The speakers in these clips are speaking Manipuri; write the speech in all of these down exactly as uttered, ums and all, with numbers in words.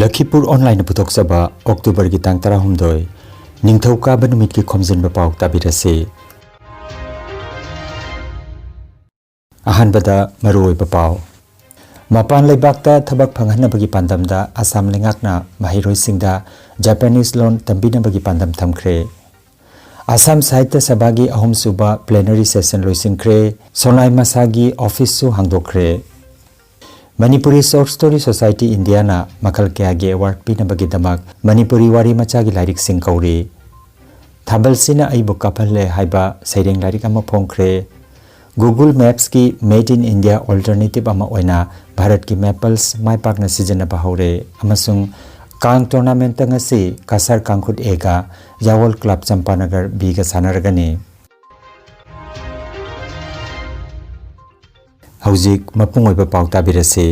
ꯂꯈꯤꯄꯨꯔ ꯑꯣꯟꯂꯥꯏꯟꯅ ꯄꯨꯊꯣꯛꯆꯕ ꯑꯣꯛꯇꯣꯕꯔꯒꯤ ꯇꯥꯡ ꯇꯔꯥꯍꯨꯝꯗꯣꯏ, ꯅꯤꯡꯊꯧꯀꯥꯕ ꯅꯨꯃꯤꯠꯀꯤ ꯈꯣꯝꯖꯤꯟꯕ ꯄꯥꯎ ꯇꯥꯕꯤꯔꯁꯤ꯫ ꯑꯍꯥꯟꯕꯗ ꯃꯔꯨꯑꯣꯏꯕ ꯄꯥꯎ꯫ ꯃꯄꯥꯟ ꯂꯩꯕꯥꯛꯇ ꯊꯕꯛ ꯐꯪꯍꯟꯅꯕꯒꯤ ꯄꯥꯟꯗꯝꯗ ꯑꯁꯥꯝ ꯂꯩꯉꯥꯛꯅ ꯃꯍꯩꯔꯣꯏꯁꯤꯡꯗ ꯖꯄꯥꯅꯤꯁ ꯂꯣꯟ ꯇꯝꯕꯤꯅꯕꯒꯤ ꯄꯥꯟꯗꯝ ꯊꯝꯈ꯭ꯔꯦ꯫ ꯑꯁꯥꯝ ꯁꯥꯍꯤꯇ꯭ꯌ ꯁꯚꯥꯒꯤ ꯑꯍꯨꯝꯁꯨꯕ ꯄ꯭ꯂꯦꯅꯔꯤ ꯁꯦꯁꯟ ꯂꯣꯏꯁꯤꯟꯈ꯭ꯔꯦ꯫ ꯁꯣꯅꯥꯏ ꯃꯁꯥꯒꯤ ꯑꯣꯐꯤꯁꯁꯨ ꯍꯥꯡꯗꯣꯛꯈ꯭ꯔꯦ꯫ ꯃꯅꯤꯄꯨꯔꯤ ꯁꯣꯔꯠ ꯁ꯭ꯇꯣꯔꯤ ꯁꯣꯁꯥꯏꯇꯤ ꯏꯟꯗꯤꯌꯥꯅ ꯃꯈꯜ ꯀꯌꯥꯒꯤ ꯑꯦꯋꯥꯔꯗ ꯄꯤꯅꯕꯒꯤꯗꯃꯛ ꯃꯅꯤꯄꯨꯔꯤ ꯋꯥꯔꯤ ꯃꯆꯥꯒꯤ ꯂꯥꯏꯔꯤꯛꯁꯤꯡ ꯀꯧꯔꯤ꯫ ꯊꯥꯕꯜꯁꯤꯅ ꯑꯩꯕꯨ ꯀꯥꯞꯍꯜꯂꯦ ꯍꯥꯏꯕ ꯁꯩꯔꯦꯡ ꯂꯥꯏꯔꯤꯛ ꯑꯃ ꯐꯣꯡꯈ꯭ꯔꯦ꯫ Google Mapsꯀꯤ Made in India alternative ꯑꯃ ꯑꯣꯏꯅ ꯚꯥꯔꯠꯀꯤ ꯃꯦꯄꯜꯁ ꯃꯥꯏ ꯄꯥꯛꯅ ꯁꯤꯖꯤꯟꯅꯕ ꯍꯧꯔꯦ ꯑꯃꯁꯨꯡ ꯀꯥꯡ ꯇꯣꯔꯅꯥꯃꯦꯟꯠꯇ ꯉꯁꯤ ꯀꯁꯥꯔ ꯀꯥꯡꯈꯨꯠ ꯑꯦꯒ ꯌꯥꯋꯜ ꯀ꯭ꯂꯕ ꯆꯝꯄꯥꯅꯒꯔ ꯕꯤꯒ ꯁꯥꯟꯅꯔꯒꯅꯤ꯫ ꯍꯧꯖꯤꯛ ꯃꯄꯨꯡ ꯑꯣꯏꯕ ꯄꯥꯎ ꯇꯥꯕꯤꯔꯁꯤ꯫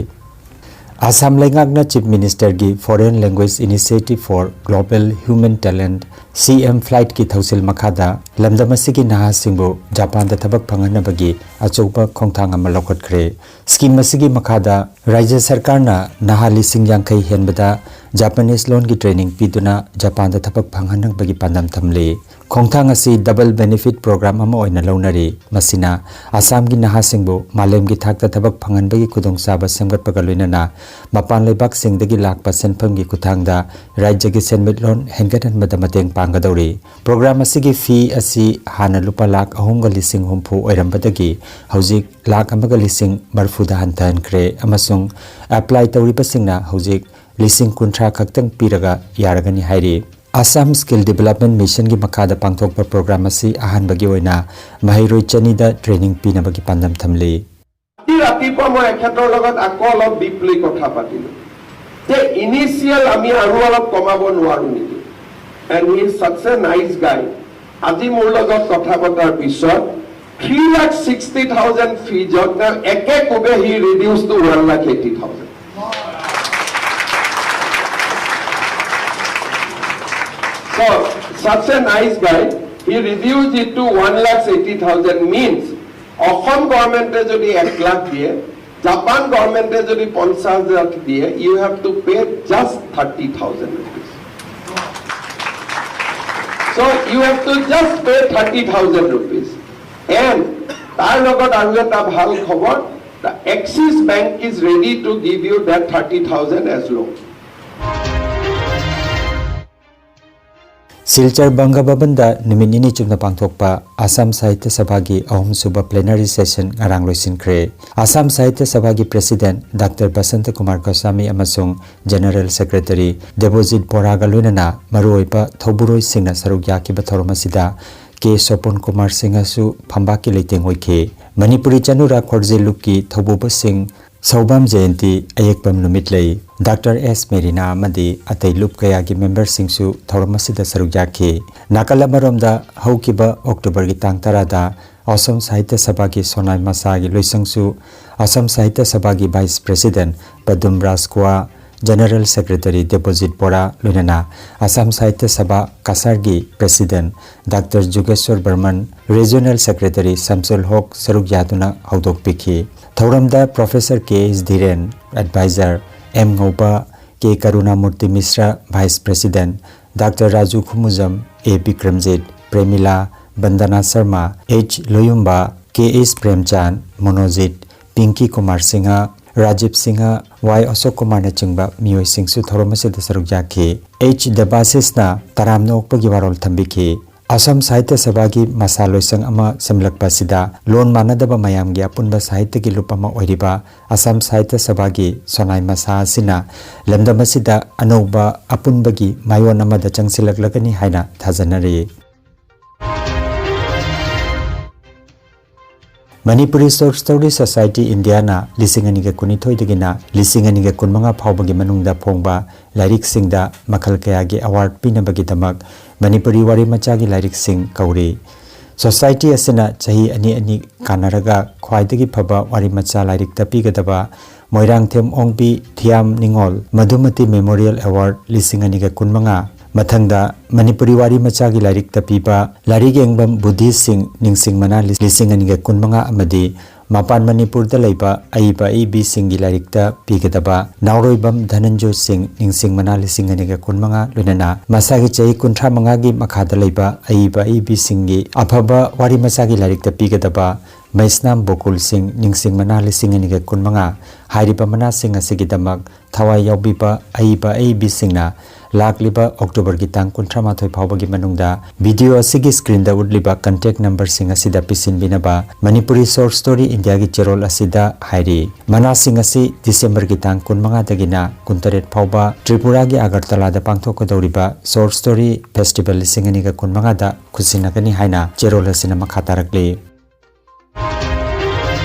ꯑꯁꯥꯝ ꯂꯩꯉꯥꯛꯅ ꯆꯤꯐ ꯃꯤꯅꯤꯁꯇꯔꯒꯤ Foreign Language Initiative for Global Human Talent, ꯁꯤ ꯑꯦꯝ ꯐ꯭ꯂꯥꯏꯠꯀꯤ ꯊꯧꯁꯤꯜ ꯃꯈꯥꯗ ꯂꯝꯗꯝ ꯑꯁꯤꯒꯤ ꯅꯍꯥꯁꯤꯡꯕꯨ ꯖꯄꯥꯟꯗ ꯊꯕꯛ ꯐꯪꯍꯟꯅꯕꯒꯤ ꯑꯆꯧꯕ ꯈꯣꯡꯊꯥꯡ ꯑꯃ ꯂꯧꯈꯠꯈ꯭ꯔꯦ꯫ ꯁ꯭ꯀꯤꯝ ꯑꯁꯤꯒꯤ ꯃꯈꯥꯗ ꯔꯥꯖ꯭ꯌ ꯁꯔꯀꯥꯔꯅ ꯅꯍꯥ ꯂꯤꯁꯤꯡ ꯌꯥꯡꯈꯩ ꯍꯦꯟꯕꯗ ꯖꯄꯥꯅꯤꯁ ꯂꯣꯟꯒꯤ ꯇ꯭ꯔꯦꯅꯤꯡ ꯄꯤꯗꯨꯅ ꯖꯄꯥꯟꯗ ꯊꯕꯛ ꯐꯪꯍꯟꯅꯕꯒꯤ ꯄꯥꯟꯗꯝ ꯊꯝꯂꯤ꯫ ꯈꯣꯡꯊꯥꯡ ꯑꯁꯤ ꯗꯕꯜ ꯕꯦꯅꯤꯐꯤꯠ ꯄ꯭ꯔꯣꯒ꯭ꯔꯥꯝ ꯑꯃ ꯑꯣꯏꯅ ꯂꯧꯅꯔꯤ꯫ ꯃꯁꯤꯅ ꯑꯁꯥꯝꯒꯤ ꯅꯍꯥꯁꯤꯡꯕꯨ ꯃꯥꯂꯦꯝꯒꯤ ꯊꯥꯛꯇ ꯊꯕꯛ ꯐꯪꯍꯟꯕꯒꯤ ꯈꯨꯗꯣꯡꯆꯥꯕ ꯁꯦꯝꯒꯠꯄꯒ ꯂꯣꯏꯅꯅ ꯃꯄꯥꯟ ꯂꯩꯕꯥꯛꯁꯤꯡꯗꯒꯤ ꯂꯥꯛꯄ ꯁꯦꯟꯐꯝꯒꯤ ꯈꯨꯠꯊꯥꯡꯗ ꯔꯥꯖ꯭ꯌꯒꯤ ꯁꯦꯟꯃꯤꯠꯂꯣꯟ ꯍꯦꯟꯒꯠꯍꯟꯕꯗ ꯃꯇꯦꯡ ꯄꯥꯡꯒꯗꯧꯔꯤ꯫ ꯄ꯭ꯔꯣꯒ꯭ꯔꯥꯝ ꯑꯁꯤꯒꯤ ꯐꯤ ꯑꯁꯤ ꯍꯥꯟꯅ ꯂꯨꯄꯥ ꯂꯥꯈ ꯑꯍꯨꯝꯒ ꯂꯤꯁꯤꯡ ꯍꯨꯝꯐꯨ ꯑꯣꯏꯔꯝꯕꯗꯒꯤ ꯍꯧꯖꯤꯛ ꯂꯥꯈ ꯑꯃꯒ ꯂꯤꯁꯤꯡ ꯃꯔꯤꯐꯨꯗ ꯍꯟꯊꯍꯟꯈ꯭ꯔꯦ ꯑꯃꯁꯨꯡ ꯑꯦꯄ꯭ꯂꯥꯏ ꯇꯧꯔꯤꯕꯁꯤꯡꯅ ꯍꯧꯖꯤꯛ ꯂꯤꯁꯤꯡ ꯀꯨꯟꯊ꯭ꯔꯥ ꯈꯛꯇꯪ ꯄꯤꯔꯒ ꯌꯥꯔꯒꯅꯤ ꯍꯥꯏꯔꯤ꯫ ꯑꯁꯥꯝ ꯁ꯭ꯀꯤꯜ ꯗꯤꯕꯦꯂꯞꯃꯦꯟꯠ ꯃꯤꯁꯟꯒꯤ ꯃꯈꯥꯗ ꯄꯥꯡꯊꯣꯛꯄ ꯄ꯭ꯔꯣꯒ꯭ꯔꯥꯝ ꯑꯁꯤ ꯑꯍꯥꯟꯕꯒꯤ ꯑꯣꯏꯅ ꯃꯍꯩꯔꯣꯏ ꯆꯅꯤꯗ ꯇ꯭ꯔꯦꯅꯤꯡ ꯄꯤꯅꯕꯒꯤ ꯄꯥꯟꯗꯝ ꯊꯝꯂꯤ꯫ আজি ৰাতিপুৱা মই এখেতৰ লগত আকৌ অলপ ডিপলি কথা পাতিলো যে ইনিচিয়েল আমি আৰু অলপ কমাব নোৱাৰো নেকি। And he is such a nice guy. আজি মোৰ লগত কথা পতাৰ পিছত থ্ৰী লাখ ছিক্সটি থাউজেণ্ড ফিজক তেওঁ একে Kobe he reduced to one lakh eighty thousand. So, such a nice guy, he reduced it to one lakh eighty thousand means অসম গভৰ্ণমেণ্টে যদি এক লাখ দিয়ে, জাপান গভৰ্ণমেণ্টে যদি পঞ্চাছ হাজাৰ দিয়ে, you have to pay just thirty thousand rupees. So you have to just pay thirty thousand rupees. And তাৰ লগত আৰু এটা ভাল খবৰ, the Axis Bank is ready to give you that thirty thousand as loan. Silchar ꯕꯪꯒ ꯚꯕꯟꯗ ꯅꯨꯃꯤꯠ ꯅꯤꯅꯤ ꯆꯨꯞꯅ ꯄꯥꯡꯊꯣꯛꯄ ꯑꯁꯥꯝ ꯁꯥꯍꯤꯇ꯭ꯌ ꯁꯚꯥꯒꯤ ꯑꯍꯨꯝꯁꯨꯕ ꯄ꯭ꯂꯦꯅꯔꯤ ꯁꯦꯁꯟ ꯉꯔꯥꯡ ꯂꯣꯏꯁꯤꯟꯈ꯭ꯔꯦ꯫ ꯑꯁꯥꯝ ꯁꯥꯍꯤꯇ꯭ꯌ ꯁꯚꯥꯒꯤ ꯄ꯭ꯔꯦꯁꯤꯗꯦꯟꯠ ꯗꯥꯛꯇꯔ ꯕꯁꯟꯇ ꯀꯨꯃꯥꯔ ꯒꯣꯁꯥꯃꯤ ꯑꯃꯁꯨꯡ ꯖꯦꯅꯔꯦꯜ ꯁꯦꯀ꯭ꯔꯦꯇꯔꯤ ꯗꯦꯕꯣꯖꯤꯠ ꯕꯣꯔꯥꯒ ꯂꯣꯏꯅꯅ ꯃꯔꯨꯑꯣꯏꯕ ꯊꯧꯕꯨꯔꯣꯏꯁꯤꯡꯅ ꯁꯔꯨꯛ ꯌꯥꯈꯤꯕ ꯊꯧꯔꯝ ꯑꯁꯤꯗ ꯀꯦ ꯁꯣꯄꯟ ꯀꯨꯃꯥꯔ ꯁꯤꯡꯍꯁꯨ ꯐꯝꯕꯥꯛꯀꯤ ꯂꯩꯇꯦꯡ ꯑꯣꯏꯈꯤ꯫ ꯃꯅꯤꯄꯨꯔꯤ ꯆꯅꯨꯔꯥ ꯈꯣꯔꯖꯦ ꯂꯨꯞꯀꯤ ꯊꯧꯕꯨꯕꯁꯤꯡ ꯁꯧꯕꯥꯝ ꯖꯌꯟꯇꯤ, ꯑꯌꯦꯛꯄꯝ ꯅꯨꯃꯤꯠꯂꯩ, ꯗꯥꯛꯇꯔ ꯑꯦꯁ ꯃꯦꯔꯤꯅꯥ ꯑꯃꯗꯤ ꯑꯇꯩ ꯂꯨꯞ ꯀꯌꯥꯒꯤ ꯃꯦꯝꯕꯔꯁꯤꯡꯁꯨ ꯊꯧꯔꯝ ꯑꯁꯤꯗ ꯁꯔꯨꯛ ꯌꯥꯈꯤ꯫ ꯅꯥꯀꯜ ꯑꯃꯔꯣꯝꯗ ꯍꯧꯈꯤꯕ ꯑꯣꯛꯇꯣꯕꯔꯒꯤ ꯇꯥꯡ ꯇꯔꯥꯗ ꯑꯁꯥꯝ ꯁꯥꯍꯤꯇ꯭ꯌ ꯁꯚꯥꯒꯤ ꯁꯣꯅꯥꯏ ꯃꯁꯥꯒꯤ ꯂꯣꯏꯁꯪꯁꯨ ꯑꯁꯥꯝ ꯁꯥꯍꯤꯇ꯭ꯌ ꯁꯚꯥꯒꯤ vice president Padum Raj Kuwa, general secretary Debojit Bora, ꯂꯣꯏꯅꯅ ꯑꯁꯥꯝ ꯁꯥꯍꯤꯇ꯭ꯌ ꯁꯚꯥ ꯀꯁꯥꯔꯒꯤ president doctor Jugeswar Barman, regional secretary Samsul Hoque ꯁꯔꯨꯛ ꯌꯥꯗꯨꯅ ꯍꯧꯗꯣꯛꯄꯤꯈꯤ꯫ ꯊꯧꯔꯝꯗ professor K S Dhiren, adviser M ꯉꯧꯕ, K Karunamurti Mishra, vice president, doctor Raju Khumujam, A Bikramjit, Premila, Bandana Sharma, H Loyumba, K S Premchan, Monojit, Pinky Kumar Singh, Rajib Singh, Y Ashok ꯀꯨꯃꯥꯔꯅꯆꯤꯡꯕ ꯃꯤꯑꯣꯏꯁꯤꯡꯁꯨ ꯊꯧꯔꯝ ꯑꯁꯤꯗ ꯁꯔꯨꯛ ꯌꯥꯈꯤ꯫ ꯑꯩꯆ ꯗꯦꯕꯥꯁꯤꯁꯅ ꯇꯔꯥꯝꯅ ꯑꯣꯛꯄꯒꯤ ꯋꯥꯔꯣꯜ ꯊꯝꯕꯤꯈꯤ꯫ ꯑꯁꯥꯝ ꯁꯥꯍꯤꯇ꯭ꯌ ꯁꯚꯥꯒꯤ ꯃꯁꯥ ꯂꯣꯏꯁꯪ ꯑꯃ ꯁꯦꯝꯂꯛꯄ ꯑꯁꯤꯗ ꯂꯣꯟ ꯃꯥꯟꯅꯗꯕ ꯃꯌꯥꯝꯒꯤ ꯑꯄꯨꯟꯕ ꯁꯥꯍꯤꯇ꯭ꯌꯒꯤ ꯂꯨꯞ ꯑꯃ ꯑꯣꯏꯔꯤꯕ ꯑꯁꯥꯝ ꯁꯥꯍꯤꯇ꯭ꯌ ꯁꯚꯥꯒꯤ ꯁꯣꯅꯥꯏ ꯃꯁꯥ ꯑꯁꯤꯅ ꯂꯝꯗꯝ ꯑꯁꯤꯗ ꯑꯅꯧꯕ ꯑꯄꯨꯟꯕꯒꯤ ꯃꯥꯏꯑꯣꯟ ꯑꯃꯗ ꯆꯪꯁꯤꯜꯂꯛꯂꯒꯅꯤ ꯍꯥꯏꯅ ꯊꯥꯖꯅꯔꯤ꯫ ꯃꯅꯤꯄꯨꯔꯤ ꯁꯣꯔꯠ ꯁ꯭ꯇꯣꯔꯤ ꯁꯣꯁꯥꯏꯇꯤ ꯏꯟꯗꯤꯌꯥꯅ ꯂꯤꯁꯤꯡ ꯑꯅꯤꯒ ꯀꯨꯟꯅꯤꯊꯣꯏꯗꯒꯤꯅ ꯂꯤꯁꯤꯡ ꯑꯅꯤꯒ ꯀꯨꯟꯃꯉꯥ ꯐꯥꯎꯕꯒꯤ ꯃꯅꯨꯡꯗ ꯐꯣꯡꯕ ꯂꯥꯏꯔꯤꯛꯁꯤꯡꯗ ꯃꯈꯜ ꯀꯌꯥꯒꯤ ꯑꯦꯋꯥꯔꯗ ꯄꯤꯅꯕꯒꯤꯗꯃꯛ ꯃꯅꯤꯄꯨꯔꯤ ꯋꯥꯔꯤ ꯃꯆꯥꯒꯤ ꯂꯥꯏꯔꯤꯛꯁꯤꯡ ꯀꯧꯔꯤ꯫ ꯁꯣꯁꯥꯏꯇꯤ ꯑꯁꯤꯅ ꯆꯍꯤ ꯑꯅꯤ ꯑꯅꯤ ꯀꯥꯟꯅꯔꯒ ꯈ꯭ꯋꯥꯏꯗꯒꯤ ꯐꯕ ꯋꯥꯔꯤ ꯃꯆꯥ ꯂꯥꯏꯔꯤꯛꯇ ꯄꯤꯒꯗꯕ ꯃꯣꯏꯔꯥꯡꯊꯦꯝ ꯑꯣꯡꯕꯤ ꯊꯤꯌꯥꯝ ꯅꯤꯉꯣꯜ ꯃꯙꯨꯃꯇꯤ ꯃꯦꯃꯣꯔꯤꯌꯦꯜ ꯑꯦꯋꯥꯔꯗ ꯂꯤꯁꯤꯡ ꯑꯅꯤꯒ ꯀꯨꯟꯃꯉꯥ, ꯃꯊꯪꯗ ꯃꯅꯤꯄꯨꯔꯤ ꯋꯥꯔꯤ ꯃꯆꯥꯒꯤ ꯂꯥꯏꯔꯤꯛꯇ ꯄꯤꯕ ꯂꯥꯏꯔꯤꯛ ꯌꯦꯡꯕꯝ ꯕꯨꯙꯤꯁꯁꯤꯡ ꯅꯤꯡꯁꯤꯡ ꯃꯅꯥ ꯂꯤꯁꯤꯡ ꯑꯅꯤꯒ ꯀꯨꯟꯃꯉꯥ ꯑꯃꯗꯤ ꯃꯄꯥꯟ ꯃꯅꯤꯄꯨꯔꯗ ꯂꯩꯕ ꯑꯏꯕ ꯑꯏꯕꯤꯁꯤꯡꯒꯤ ꯂꯥꯏꯔꯤꯛꯇ ꯄꯤꯒꯗꯕ ꯅꯥꯎꯔꯣꯏꯕꯝ ꯙꯅꯟꯖꯣꯏ ꯁꯤꯡ ꯅꯤꯡꯁꯤꯡ ꯃꯅꯥ ꯂꯤꯁꯤꯡ ꯑꯅꯤꯒ ꯀꯨꯟꯃꯉꯥ, ꯂꯣꯏꯅꯅ ꯃꯁꯥꯒꯤ ꯆꯍꯤ ꯀꯨꯟꯊ꯭ꯔꯥ ꯃꯉꯥꯒꯤ ꯃꯈꯥꯗ ꯂꯩꯕ ꯑꯏꯕ ꯑꯏꯕꯤꯁꯤꯡꯒꯤ ꯑꯐꯕ ꯋꯥꯔꯤ ꯃꯆꯥꯒꯤ ꯂꯥꯏꯔꯤꯛꯇ ꯄꯤꯒꯗꯕ ꯃꯩꯁꯅꯥꯝ ꯕꯣꯀꯨꯜ ꯁꯤꯡ ꯅꯤꯡꯁꯤꯡ ꯃꯅꯥ ꯂꯤꯁꯤꯡ ꯑꯅꯤꯒ ꯀꯨꯟꯃꯉꯥ꯫ ꯍꯥꯏꯔꯤꯕ ꯃꯅꯥꯁꯤꯡ ꯑꯁꯤꯒꯤꯗꯃꯛ ꯊꯋꯥꯏ ꯌꯥꯎꯕꯤꯕ ꯑꯏꯕ ꯑꯏꯕꯤꯁꯤꯡꯅ ꯂꯥꯛꯂꯤꯕ ꯑꯣꯛꯇꯣꯕꯔꯒꯤ ꯇꯥꯡ ꯀꯨꯟꯊ꯭ꯔꯥ ꯃꯥꯊꯣꯏ ꯐꯥꯎꯕꯒꯤ ꯃꯅꯨꯡꯗ ꯚꯤꯗꯤꯑꯣ ꯑꯁꯤꯒꯤ ꯁ꯭ꯀ꯭ꯔꯤꯟꯗ ꯎꯠꯂꯤꯕ ꯀꯟꯇꯦꯛ ꯅꯝꯕꯔꯁꯤꯡ ꯑꯁꯤꯗ ꯄꯤꯁꯤꯟꯕꯤꯅꯕ ꯃꯅꯤꯄꯨꯔꯤ ꯁꯣꯔꯠ ꯁ꯭ꯇꯣꯔꯤ ꯏꯟꯗꯤꯌꯥꯒꯤ ꯆꯦꯔꯣꯜ ꯑꯁꯤꯗ ꯍꯥꯏꯔꯤ꯫ ꯃꯅꯥꯁꯤꯡ ꯑꯁꯤ ꯗꯤꯁꯦꯝꯕꯔꯒꯤ ꯇꯥꯡ ꯀꯨꯟꯃꯉꯥꯗꯒꯤꯅ ꯀꯨꯟꯇꯔꯦꯠ ꯐꯥꯎꯕ ꯇ꯭ꯔꯤꯄꯨꯔꯥꯒꯤ ꯑꯒꯔꯇꯂꯥꯗ ꯄꯥꯡꯊꯣꯛꯀꯗꯧꯔꯤꯕ ꯁꯣꯔꯠ ꯁ꯭ꯇꯣꯔꯤ ꯐꯦꯁꯇꯤꯚꯦꯜ ꯂꯤꯁꯤꯡ ꯑꯅꯤꯒ ꯀꯨꯟꯃꯉꯥꯗ ꯈꯨꯠꯁꯤꯟꯅꯒꯅꯤ ꯍꯥꯏꯅ ꯆꯦꯔꯣꯜ ꯑꯁꯤꯅ ꯃꯈꯥ ꯇꯥꯔꯛꯂꯤ꯫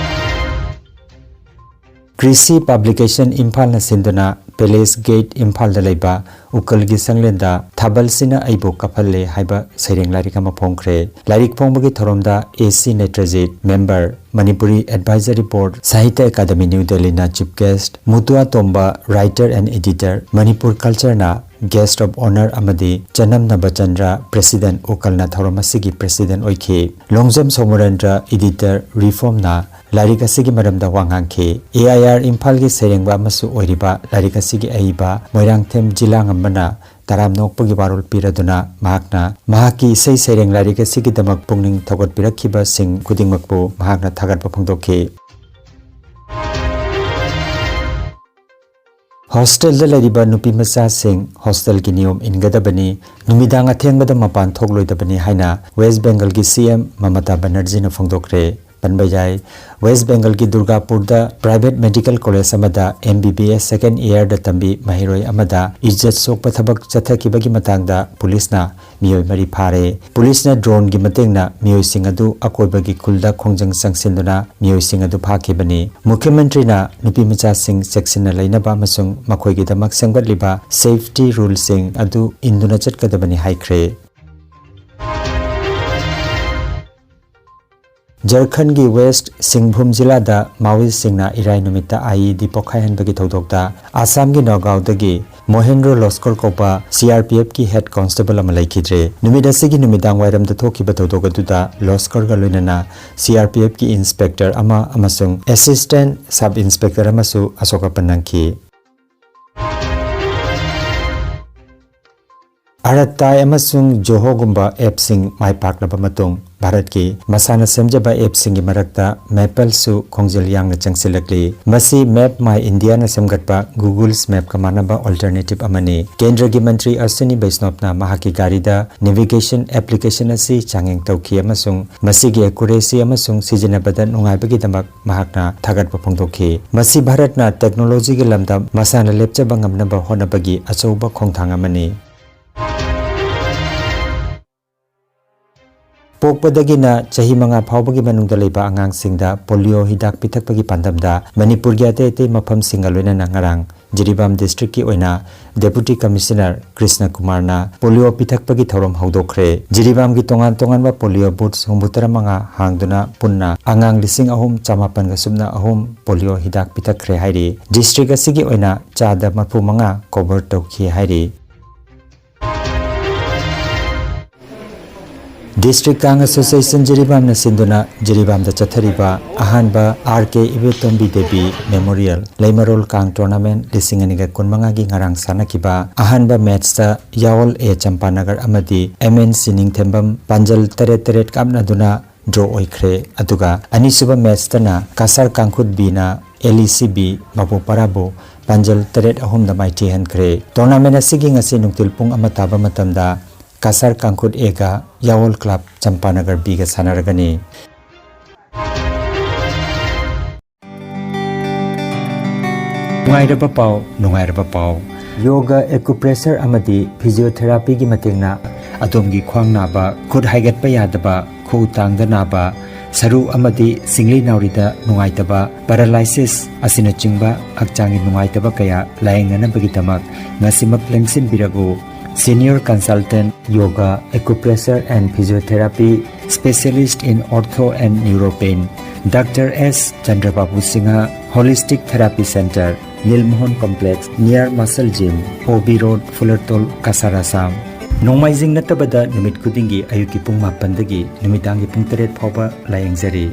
ꯀ꯭ꯔꯤꯁꯤ ꯄꯕ꯭ꯂꯤꯀꯦꯁꯟ ꯏꯝꯐꯥꯜꯅ ꯁꯤꯟꯗꯨꯅ ꯄꯦꯂꯦꯁ ꯒꯦꯠ ꯏꯝꯐꯥꯜꯗ ꯂꯩꯕ ꯎꯀꯜꯒꯤ ꯁꯪꯂꯦꯟꯗ ꯊꯥꯕꯜꯁꯤꯅ ꯑꯩꯕꯨ ꯀꯞꯍꯜꯂꯦ ꯍꯥꯏꯕ ꯁꯩꯔꯦꯡ ꯂꯥꯏꯔꯤꯛ ꯑꯃ ꯐꯣꯡꯈ꯭ꯔꯦ꯫ ꯂꯥꯏꯔꯤꯛ ꯐꯣꯡꯕꯒꯤ ꯊꯧꯔꯝꯗ A C Netrajit, member, Manipuri advisory board, Sahitya academy New ꯗꯦꯜꯂꯤꯅ chief guest, Mutua Tomba, writer and editor, Manipur ꯀꯜꯆꯔꯅ ꯒꯦꯁ꯭ꯠ ꯑꯣꯐ ꯑꯣꯅꯔ ꯑꯃꯗꯤ ꯆꯅꯝ ꯅꯕꯆꯟꯗ꯭ꯔ, ꯄ꯭ꯔꯦꯁꯤꯗꯦꯟꯠ, ꯎꯀꯜꯅ ꯊꯧꯔꯝ ꯑꯁꯤꯒꯤ ꯄ꯭ꯔꯦꯁꯤꯗꯦꯟꯠ ꯑꯣꯏꯈꯤ꯫ ꯂꯣꯡꯖꯝ ꯁꯣꯃꯣꯔꯦꯟꯗ꯭ꯔ, ꯏꯗꯤꯇꯔ, ꯔꯤꯐꯣꯔꯝꯅ ꯂꯥꯏꯔꯤꯛ ꯑꯁꯤꯒꯤ ꯃꯔꯝꯗ ꯋꯥ ꯉꯥꯡꯈꯤ꯫ ꯑꯦ ꯑꯥꯏ ꯑꯥꯔ ꯏꯝꯐꯥꯜꯒꯤ ꯁꯩꯔꯦꯡꯕ ꯑꯃꯁꯨ ꯑꯣꯏꯔꯤꯕ ꯂꯥꯏꯔꯤꯛ ꯑꯁꯤꯒꯤ ꯑꯏꯕ ꯃꯣꯏꯔꯥꯡꯊꯦꯝ ꯖꯤꯂꯥꯉꯝꯕꯅ ꯇꯔꯥꯝꯅ ꯑꯣꯛꯄꯒꯤ ꯋꯥꯔꯣꯜ ꯄꯤꯔꯗꯨꯅ ꯃꯍꯥꯛꯅ ꯃꯍꯥꯛꯀꯤ ꯏꯁꯩ ꯁꯩꯔꯦꯡ ꯂꯥꯏꯔꯤꯛ ꯑꯁꯤꯒꯤꯗꯃꯛ ꯄꯨꯛꯅꯤꯡ ꯊꯧꯒꯠꯄꯤꯔꯛꯈꯤꯕꯁꯤꯡ ꯈꯨꯗꯤꯡꯃꯛꯄꯨ ꯃꯍꯥꯛꯅ ꯊꯥꯒꯠꯄ ꯐꯣꯡꯗꯣꯛꯈꯤ꯫ ꯍꯣꯁꯇꯦꯜꯗ ꯂꯩꯔꯤꯕ ꯅꯨꯄꯤ ꯃꯆꯥꯁꯤꯡ ꯍꯣꯁꯇꯦꯜꯒꯤ ꯅꯤꯌꯣꯝ ꯏꯟꯒꯗꯕꯅꯤ, ꯅꯨꯃꯤꯗꯥꯡ ꯑꯊꯦꯡꯕꯗ ꯃꯄꯥꯟ ꯊꯣꯛꯂꯣꯏꯗꯕꯅꯤ ꯍꯥꯏꯅ ꯋꯦꯁ꯭ꯠ ꯕꯦꯡꯒꯜꯒꯤ ꯁꯤ ꯑꯦꯝ ꯃꯃꯇꯥ ꯕꯦꯅꯔꯖꯤꯅ ꯐꯣꯡꯗꯣꯛꯈ꯭ꯔꯦ꯫ ꯄꯟꯕ ꯌꯥꯏ, ꯋꯦꯁ꯭ꯠ ꯕꯦꯡꯒꯜꯒꯤ ꯗꯨꯔꯒꯥꯄꯨꯔꯗ ꯄ꯭ꯔꯥꯏꯚꯦꯠ ꯃꯦꯗꯤꯀꯦꯜ ꯀꯣꯂꯦꯖ ꯑꯃꯗ ꯑꯦꯝ ꯕꯤ ꯕꯤ ꯑꯦꯁ ꯁꯦꯀꯦꯟꯗ ꯏꯌꯥꯔꯗ ꯇꯝꯕꯤ ꯃꯍꯩꯔꯣꯏ ꯑꯃꯗ ꯏꯖꯠ ꯁꯣꯛꯄ ꯊꯕꯛ ꯆꯠꯊꯈꯤꯕꯒꯤ ꯃꯇꯥꯡꯗ ꯄꯨꯂꯤꯁꯅ ꯃꯤꯑꯣꯏ ꯃꯔꯤ ꯐꯥꯔꯦ꯫ ꯄꯨꯂꯤꯁꯅ ꯗ꯭ꯔꯣꯟꯒꯤ ꯃꯇꯦꯡꯅ ꯃꯤꯑꯣꯏꯁꯤꯡ ꯑꯗꯨ ꯑꯀꯣꯏꯕꯒꯤ ꯈꯨꯜꯗ ꯈꯣꯡꯖꯪ ꯆꯪꯁꯤꯟꯗꯨꯅ ꯃꯤꯑꯣꯏꯁꯤꯡ ꯑꯗꯨ ꯐꯥꯈꯤꯕꯅꯤ꯫ ꯃꯨꯈ꯭ꯌ ꯃꯟꯇ꯭ꯔꯤꯅ ꯅꯨꯄꯤ ꯃꯆꯥꯁꯤꯡ ꯆꯦꯛꯁꯤꯟꯅ ꯂꯩꯅꯕ ꯑꯃꯁꯨꯡ ꯃꯈꯣꯏꯒꯤꯗꯃꯛ ꯁꯦꯝꯒꯠꯂꯤꯕ ꯁꯦꯐꯇꯤ ꯔꯨꯜꯁꯤꯡ ꯑꯗꯨ ꯏꯟꯗꯨꯅ ꯆꯠꯀꯗꯕꯅꯤ ꯍꯥꯏꯈ꯭ꯔꯦ꯫ ꯖꯔꯈꯟꯒꯤ ꯋꯦꯁ꯭ꯠ ꯁꯤꯡꯚꯨꯝ ꯖꯤꯂꯥꯗ ꯃꯥꯋꯣꯏꯁ꯭ꯠꯁꯤꯡꯅ ꯏꯔꯥꯏ ꯅꯨꯃꯤꯠꯇ ꯑꯥꯏꯏꯗꯤ ꯄꯣꯈꯥꯏꯍꯟꯕꯒꯤ ꯊꯧꯗꯣꯛꯇ ꯑꯁꯥꯝꯒꯤ ꯅꯒꯥꯎꯗꯒꯤ ꯃꯣꯍꯦꯟꯗ꯭ꯔꯣ ꯂꯣꯁ꯭ꯀꯔ ꯀꯧꯕ ꯁꯤꯑꯥꯔꯄꯤꯑꯦꯐꯀꯤ ꯍꯦꯗ ꯀꯣꯟꯁꯇꯦꯕꯜ ꯑꯃ ꯂꯩꯈꯤꯗ꯭ꯔꯦ꯫ ꯅꯨꯃꯤꯠ ꯑꯁꯤꯒꯤ ꯅꯨꯃꯤꯗꯥꯡ ꯋꯥꯏꯔꯝꯗ ꯊꯣꯛꯈꯤꯕ ꯊꯧꯗꯣꯛ ꯑꯗꯨꯗ ꯂꯣꯁ꯭ꯀꯔꯒ ꯂꯣꯏꯅꯅ ꯁꯤꯑꯥꯔꯄꯤꯑꯦꯐꯀꯤ ꯏꯟꯁꯄꯦꯛꯇꯔ ꯑꯃ ꯑꯃꯁꯨꯡ ꯑꯦꯁꯤꯁ꯭ꯇꯦꯟꯠ ꯁꯕ ꯏꯟꯁꯄꯦꯛꯇꯔ ꯑꯃꯁꯨ ꯑꯁꯣꯛ ꯑꯄꯟ ꯅꯪꯈꯤ꯫ ꯑꯔꯠꯇꯥꯏ ꯑꯃꯁꯨꯡ ꯖꯣꯍꯣꯒꯨꯝꯕ ꯑꯦꯞꯁꯤꯡ ꯃꯥꯏ ꯄꯥꯛꯂꯕ ꯃꯇꯨꯡ, ꯚꯥꯔꯠꯀꯤ ꯃꯁꯥꯅ ꯁꯦꯝꯖꯕ ꯑꯦꯞꯁꯤꯡꯒꯤ ꯃꯔꯛꯇ ꯃꯦꯄꯜꯁꯨ ꯈꯣꯡꯖꯦꯜ ꯌꯥꯡꯅ ꯆꯪꯁꯤꯜꯂꯛꯂꯤ꯫ ꯃꯁꯤ ꯃꯦꯞ ꯃꯥꯏ ꯏꯟꯗꯤꯌꯥꯅ ꯁꯦꯝꯒꯠꯄ Google's ꯃꯦꯞꯀ ꯃꯥꯟꯅꯕ ꯑꯜꯇꯔꯅꯦꯇꯤꯚ ꯑꯃꯅꯤ꯫ ꯀꯦꯟꯗ꯭ꯔꯒꯤ ꯃꯟꯇ꯭ꯔꯤ ꯑꯁ꯭ꯋꯤꯅꯤ ꯕꯩꯁꯅꯣꯞꯅ ꯃꯍꯥꯛꯀꯤ ꯒꯥꯔꯤꯗ ꯅꯦꯚꯤꯒꯦꯁꯟ ꯑꯦꯄ꯭ꯂꯤꯀꯦꯁꯟ ꯑꯁꯤ ꯆꯥꯡꯌꯦꯡ ꯇꯧꯈꯤ ꯑꯃꯁꯨꯡ ꯃꯁꯤꯒꯤ ꯑꯦꯀꯨꯔꯦꯁꯤ ꯑꯃꯁꯨꯡ ꯁꯤꯖꯤꯟꯅꯕꯗ ꯅꯨꯡꯉꯥꯏꯕꯒꯤꯗꯃꯛ ꯃꯍꯥꯛꯅ ꯊꯥꯒꯠꯄ ꯐꯣꯡꯗꯣꯛꯈꯤ꯫ ꯃꯁꯤ ꯚꯥꯔꯠꯅ ꯇꯦꯛꯅꯣꯂꯣꯖꯤꯒꯤ ꯂꯝꯗ ꯃꯁꯥꯅ ꯂꯦꯞꯆꯕ ꯉꯝꯅꯕ ꯍꯣꯠꯅꯕꯒꯤ ꯑꯆꯧꯕ ꯈꯣꯡꯊꯥꯡ ꯑꯃꯅꯤ꯫ ꯄꯣꯛꯄꯗꯒꯤꯅ ꯆꯍꯤ ꯃꯉꯥ ꯐꯥꯎꯕꯒꯤ ꯃꯅꯨꯡꯗ ꯂꯩꯕ ꯑꯉꯥꯡꯁꯤꯡꯗ ꯄꯣꯂꯤꯑꯣ ꯍꯤꯗꯥꯛ ꯄꯤꯊꯛꯄꯒꯤ ꯄꯥꯟꯗꯝꯗ ꯃꯅꯤꯄꯨꯔꯒꯤ ꯑꯇꯩ ꯑꯇꯩ ꯃꯐꯝꯁꯤꯡꯒ ꯂꯣꯏꯅꯅ ꯉꯔꯥꯡ ꯖꯤꯔꯤꯕꯥꯝ ꯗꯤꯁꯇ꯭ꯔꯤꯛꯀꯤ ꯑꯣꯏꯅ ꯗꯦꯄꯨꯇꯤ ꯀꯃꯤꯁꯅꯔ ꯀ꯭ꯔꯤꯁꯅ ꯀꯨꯃꯥꯔꯅ ꯄꯣꯂꯤꯑꯣ ꯄꯤꯊꯛꯄꯒꯤ ꯊꯧꯔꯝ ꯍꯧꯗꯣꯛꯈ꯭ꯔꯦ꯫ ꯖꯤꯔꯤꯕꯥꯝꯒꯤ ꯇꯣꯉꯥꯟ ꯇꯣꯉꯥꯟꯕ ꯄꯣꯂꯤꯑꯣ ꯕꯨꯊ ꯍꯨꯝꯐꯨꯇꯔꯥ ꯃꯉꯥ ꯍꯥꯡꯗꯨꯅ ꯄꯨꯟꯅ ꯑꯉꯥꯡ ꯂꯤꯁꯤꯡ ꯑꯍꯨꯝ ꯆꯃꯥꯄꯟꯒ ꯁꯨꯞꯅ ꯑꯍꯨꯝ ꯄꯣꯂꯤꯑꯣ ꯍꯤꯗꯥꯛ ꯄꯤꯊꯛꯈ꯭ꯔꯦ ꯍꯥꯏꯔꯤ꯫ ꯗꯤꯁꯇ꯭ꯔꯤꯛ ꯑꯁꯤꯒꯤ ꯑꯣꯏꯅ ꯆꯥꯗ ꯃꯔꯐꯨ ꯃꯉꯥ ꯀꯣꯚꯔ ꯇꯧꯈꯤ ꯍꯥꯏꯔꯤ꯫ ꯗꯤꯁꯇ꯭ꯔꯤꯛ ꯀꯥꯡ ꯑꯦꯁꯣꯁꯤꯌꯦꯁꯟ ꯖꯤꯔꯤꯕꯥꯝꯅ ꯁꯤꯟꯗꯨꯅ ꯖꯤꯔꯤꯕꯥꯝꯗ ꯆꯠꯊꯔꯤꯕ ꯑꯍꯥꯟꯕ ꯑꯥꯔ ꯀꯦ ꯏꯕꯦꯇꯣꯝꯕꯤ ꯗꯦꯕꯤ ꯃꯦꯃꯣꯔꯤꯌꯦꯜ ꯂꯩꯃꯔꯣꯜ ꯀꯥꯡ ꯇꯣꯔꯅꯥꯃꯦꯟꯠ ꯂꯤꯁꯤꯡ ꯑꯅꯤꯒ ꯀꯨꯟꯃꯉꯥꯒꯤ ꯉꯔꯥꯡ ꯁꯥꯟꯅꯈꯤꯕ ꯑꯍꯥꯟꯕ ꯃꯦꯠꯆꯇ ꯌꯥꯑꯣꯜ ꯑꯦ ꯆꯝꯄꯥꯅꯒꯔ ꯑꯃꯗꯤ ꯑꯦꯝ ꯑꯦꯟ ꯁꯤ ꯅꯤꯡꯊꯦꯝꯕꯝ ꯄꯥꯟꯖꯜ ꯇꯔꯦꯠ ꯇꯔꯦꯠ ꯀꯥꯞꯅꯗꯨꯅ ꯗ꯭ꯔꯣ ꯑꯣꯏꯈ꯭ꯔꯦ꯫ ꯑꯗꯨꯒ ꯑꯅꯤꯁꯨꯕ ꯃꯦꯠꯆꯇꯅ ꯀꯁꯥꯔ ꯀꯥꯡꯈꯨꯠ ꯕꯤꯅ ꯑꯦꯜ ꯏ ꯁꯤ ꯕꯤ ꯃꯕꯨꯄꯔꯥꯕꯨ ꯄꯥꯟꯖꯜ ꯇꯔꯦꯠ ꯑꯍꯨꯝꯗ ꯃꯥꯏꯊꯤꯍꯟꯈ꯭ꯔꯦ꯫ ꯇꯣꯔꯅꯥꯃꯦꯟꯠ ꯑꯁꯤꯒꯤ ꯉꯁꯤ ꯅꯨꯡꯊꯤꯜ ꯄꯨꯡ ꯑꯃ ꯇꯥꯕ ꯃꯇꯝꯗ ꯀꯁꯥꯔ ꯀꯥꯡꯈꯨꯠ ꯑꯦꯒ ꯌꯥꯑꯣꯜ ꯀ꯭ꯂꯕ ꯆꯝꯄꯥꯅꯒꯔ ꯕꯤꯒ ꯁꯥꯟꯅꯔꯒꯅꯤ꯫ ꯅꯨꯡꯉꯥꯏꯔꯕ ꯄꯥꯎ, ꯅꯨꯡꯉꯥꯏꯔꯕ ꯄꯥꯎ꯫ ꯌꯣꯒ, ꯑꯦꯀꯨꯄ꯭ꯔꯦꯁꯔ ꯑꯃꯗꯤ ꯐꯤꯖꯤꯑꯣꯊꯦꯔꯥꯄꯤꯒꯤ ꯃꯇꯦꯡꯅ ꯑꯗꯣꯝꯒꯤ ꯈ꯭ꯋꯥꯡ ꯅꯥꯕ, ꯈꯨꯠ ꯍꯥꯏꯒꯠꯄ ꯌꯥꯗꯕ, ꯈꯨꯎ ꯇꯥꯡꯗ ꯅꯥꯕ, ꯁꯔꯨ ꯑꯃꯗꯤ ꯁꯤꯡꯂꯤ ꯅꯥꯎꯔꯤꯗ ꯅꯨꯡꯉꯥꯏꯇꯕ, ꯄꯦꯔꯥꯂꯥꯏꯁꯤꯁ ꯑꯁꯤꯅꯆꯤꯡꯕ ꯍꯛꯆꯥꯡꯒꯤ ꯅꯨꯡꯉꯥꯏꯇꯕ ꯀꯌꯥ ꯂꯥꯌꯦꯡꯅꯅꯕꯒꯤꯗꯃꯛ ꯉꯁꯤꯃꯛ ꯂꯦꯡꯁꯤꯟꯕꯤꯔꯛꯎ꯫ Senior Consultant Yoga, Acupressure and Physiotherapy, Specialist in Ortho and Neuropain, Doctor S Chandrababu Singha, Holistic Therapy Center, Nilmohan Complex, near Muscle Gym, O B Road, Fulartol, Cachar, Assam꯫ ꯅꯣꯡꯃꯥꯏꯖꯤꯡ ꯅꯠꯇꯕꯗ ꯅꯨꯃꯤꯠ ꯈꯨꯗꯤꯡꯒꯤ ꯑꯌꯨꯛꯀꯤ ꯄꯨꯡ ꯃꯥꯄꯟꯗꯒꯤ ꯅꯨꯃꯤꯗꯥꯡꯒꯤ ꯄꯨꯡ ꯇꯔꯦꯠ ꯐꯥꯎꯕ ꯂꯥꯌꯦꯡꯖꯔꯤ꯫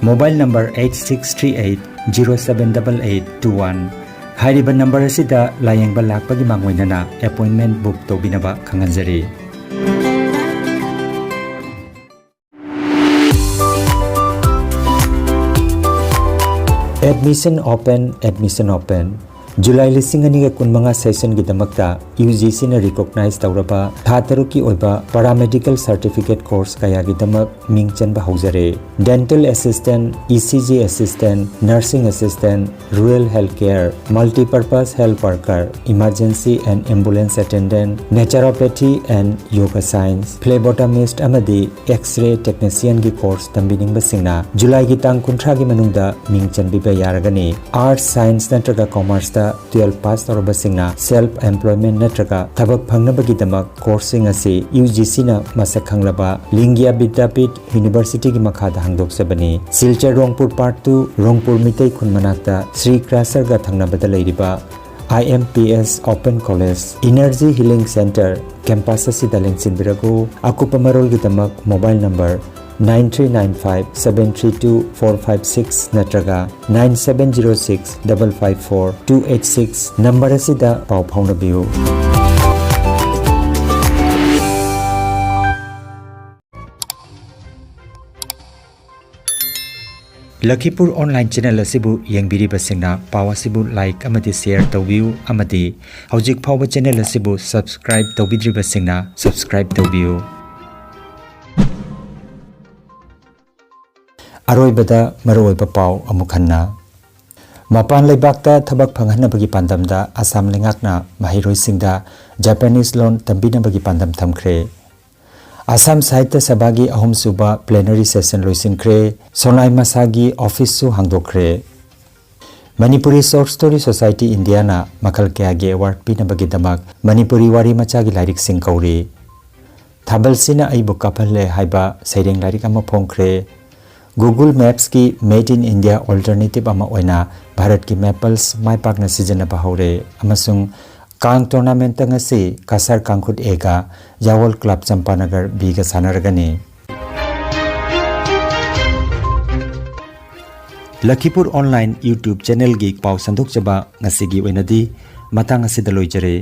Mobile number eight six three eight zero seven double eight two one꯫ ꯍꯥꯏꯔꯤꯕ ꯅꯝꯕꯔ ꯑꯁꯤꯗ ꯂꯥꯌꯦꯡꯕ ꯂꯥꯛꯄꯒꯤ ꯃꯥꯡꯑꯣꯏꯅꯅ ꯑꯦꯄꯣꯏꯟꯃꯦꯟ ꯕꯨꯛ ꯇꯧꯕꯤꯅꯕ ꯈꯪꯍꯟꯖꯔꯤ꯫ Admission open, admission open꯫ July ꯂꯤꯁꯤꯡ ꯑꯅꯤꯒ ꯀꯨꯟꯃꯉꯥ ꯁꯦꯁꯟꯒꯤꯗꯃꯛꯇ ꯌꯨ ꯖꯤ ꯁꯤꯅ ꯔꯤꯀꯣꯛꯅꯥꯏꯖ ꯇꯧꯔꯕ ꯊꯥ ꯇꯔꯨꯛꯀꯤ ꯑꯣꯏꯕ ꯄꯔꯥꯃꯦꯗꯤꯀꯦꯜ ꯁꯥꯔꯇꯤꯐꯤꯀꯦꯠ ꯀꯣꯔꯁ ꯀꯌꯥꯒꯤꯗꯃꯛ ꯃꯤꯡ ꯆꯟꯕ ꯍꯧꯖꯔꯦ꯫ Dental assistant, E C G assistant, nursing assistant, rural health care, multipurpose health worker, emergency and ambulance attendant, naturopathy and yoga science, phlebotomist ꯑꯃꯗꯤ X-ray technicianꯒꯤ ꯀꯣꯔꯁ ꯇꯝꯕꯤꯅꯤꯡꯕꯁꯤꯡꯅ ꯖꯨꯂꯥꯏꯒꯤ ꯇꯥꯡ ꯀꯨꯟꯊ꯭ꯔꯥꯒꯤ ꯃꯅꯨꯡꯗ ꯃꯤꯡ ꯆꯟꯕꯤꯕ ꯌꯥꯔꯒꯅꯤ꯫ ꯑꯥꯔꯠꯁ, ꯁꯥꯏꯟꯁ ꯅꯠꯇ꯭ꯔꯒ ꯀꯣꯃꯔꯁꯇ ꯇꯨꯌꯦꯜꯐ ꯄꯥꯁ ꯇꯧꯔꯕꯁꯤꯡꯅ ꯁꯦꯜꯐ ꯑꯦꯝꯄ꯭ꯂꯣꯏꯃꯦꯟ ꯅꯠꯇ꯭ꯔꯒ ꯊꯕꯛ ꯐꯪꯅꯕꯒꯤꯗꯃꯛ ꯀꯣꯔꯁꯁꯤꯡ ꯑꯁꯤ ꯌꯨ ꯖꯤ ꯁꯤꯅ ꯃꯁꯛ ꯈꯪꯂꯕ ꯂꯤꯡꯒ꯭ꯌꯥ ꯕꯤꯗ꯭ꯌꯥꯄꯤꯊ ꯌꯨꯅꯤꯚꯔꯁꯤꯇꯤꯒꯤ ꯃꯈꯥꯗ ꯍꯥꯡꯗꯣꯛꯆꯕꯅꯤ꯫ ꯁꯤꯜꯆꯔ ꯔꯣꯡꯄꯨꯔ ꯄꯥꯔꯠ ꯇꯨ, ꯔꯣꯡꯄꯨꯔ ꯃꯤꯇꯩ ꯈꯨꯟ ꯃꯅꯥꯛꯇ ꯁ꯭ꯔꯤ ꯀ꯭ꯔꯥꯁꯔꯒ ꯊꯪꯅꯕꯗ ꯂꯩꯔꯤꯕ I M P S Open College Energy Healing Center campus ꯑꯁꯤꯗ ꯂꯦꯡꯁꯤꯟꯕꯤꯔꯛꯎ꯫ ꯑꯀꯨꯞꯄ ꯃꯔꯣꯜꯒꯤꯗꯃꯛ mobile number nine three nine five seven three two four five six ꯅꯠꯇ꯭ꯔꯒ nine seven zero six double five four two eight six number ꯑꯁꯤꯗ ꯄꯥꯎ ꯐꯥꯎꯅꯕꯤꯌꯨ꯫ ꯂꯈꯤꯄꯨꯔ ꯑꯣꯟꯂꯥꯏꯟ ꯆꯦꯅꯦꯜ ꯑꯁꯤꯕꯨ ꯌꯦꯡꯕꯤꯔꯤꯕꯁꯤꯡꯅ ꯄꯥꯎ ꯑꯁꯤꯕꯨ ꯂꯥꯏꯛ ꯑꯃꯗꯤ ꯁꯦꯌꯔ ꯇꯧꯕꯤꯌꯨ ꯑꯃꯗꯤ ꯍꯧꯖꯤꯛ ꯐꯥꯎꯕ ꯆꯦꯅꯦꯜ ꯑꯁꯤꯕꯨ ꯁꯕꯁꯀ꯭ꯔꯥꯏꯕ ꯇꯧꯕꯤꯗ꯭ꯔꯤꯕꯁꯤꯡꯅ ꯁꯕꯁꯀ꯭ꯔꯥꯏꯕ ꯇꯧꯕꯤꯌꯨ꯫ ꯑꯔꯣꯏꯕꯗ ꯃꯔꯨꯑꯣꯏꯕ ꯄꯥꯎ ꯑꯃꯨꯛ ꯍꯟꯅ꯫ ꯃꯄꯥꯟ ꯂꯩꯕꯥꯛꯇ ꯊꯕꯛ ꯐꯪꯍꯟꯅꯕꯒꯤ ꯄꯥꯟꯗꯝꯗ ꯑꯁꯥꯝ ꯂꯩꯉꯥꯛꯅ ꯃꯍꯩꯔꯣꯏꯁꯤꯡꯗ ꯖꯄꯥꯅꯤꯁ ꯂꯣꯟ ꯇꯝꯕꯤꯅꯕꯒꯤ ꯄꯥꯟꯗꯝ ꯊꯝꯈ꯭ꯔꯦ꯫ ꯑꯁꯥꯝ ꯁꯥꯍꯤꯇ꯭ꯌ ꯁꯚꯥꯒꯤ ꯑꯍꯨꯝꯁꯨꯕ ꯄ꯭ꯂꯦꯅꯔꯤ ꯁꯦꯁꯟ ꯂꯣꯏꯁꯤꯟꯈ꯭ꯔꯦ꯫ ꯁꯣꯅꯥꯏ ꯃꯁꯥꯒꯤ ꯑꯣꯐꯤꯁꯁꯨ ꯍꯥꯡꯗꯣꯛꯈ꯭ꯔꯦ꯫ ꯃꯅꯤꯄꯨꯔꯤ ꯁꯣꯔꯠ ꯁ꯭ꯇꯣꯔꯤ ꯁꯣꯁꯥꯏꯇꯤ ꯏꯟꯗꯤꯌꯥꯅ ꯃꯈꯜ ꯀꯌꯥꯒꯤ ꯑꯦꯋꯥꯔꯗ ꯄꯤꯅꯕꯒꯤꯗꯃꯛ ꯃꯅꯤꯄꯨꯔꯤ ꯋꯥꯔꯤ ꯃꯆꯥꯒꯤ ꯂꯥꯏꯔꯤꯛꯁꯤꯡ ꯀꯧꯔꯤ꯫ ꯊꯥꯕꯜꯁꯤꯅ ꯑꯩꯕꯨ ꯀꯥꯞꯍꯜꯂꯦ ꯍꯥꯏꯕ ꯁꯩꯔꯦꯡ ꯂꯥꯏꯔꯤꯛ ꯑꯃ ꯐꯣꯡꯈ꯭ꯔꯦ꯫ Google Mapsꯀꯤ Made in India alternative ꯑꯃ ꯑꯣꯏꯅ ꯚꯥꯔꯠꯀꯤ ꯃꯦꯄꯜꯁ ꯃꯥꯏ ꯄꯥꯛꯅ ꯁꯤꯖꯤꯟꯅꯕ ꯍꯧꯔꯦ ꯑꯃꯁꯨꯡ ꯀꯥꯡ ꯇꯣꯔꯅꯥꯃꯦꯟꯠꯇ ꯉꯁꯤ ꯀꯁꯥꯔ ꯀꯥꯡꯈꯨꯠ Aꯒ ꯌꯥꯋꯜ ꯀ꯭ꯂꯕ ꯆꯝꯄꯥꯅꯒꯔ Bꯒ ꯁꯥꯟꯅꯔꯒꯅꯤ꯫ ꯂꯈꯤꯄꯨꯔ online YouTube channelꯒꯤ ꯄꯥꯎ ꯁꯟꯗꯣꯛꯆꯕ ꯉꯁꯤꯒꯤ ꯑꯣꯏꯅꯗꯤ ꯃꯇꯥꯡ ꯑꯁꯤꯗ ꯂꯣꯏꯖꯔꯦ꯫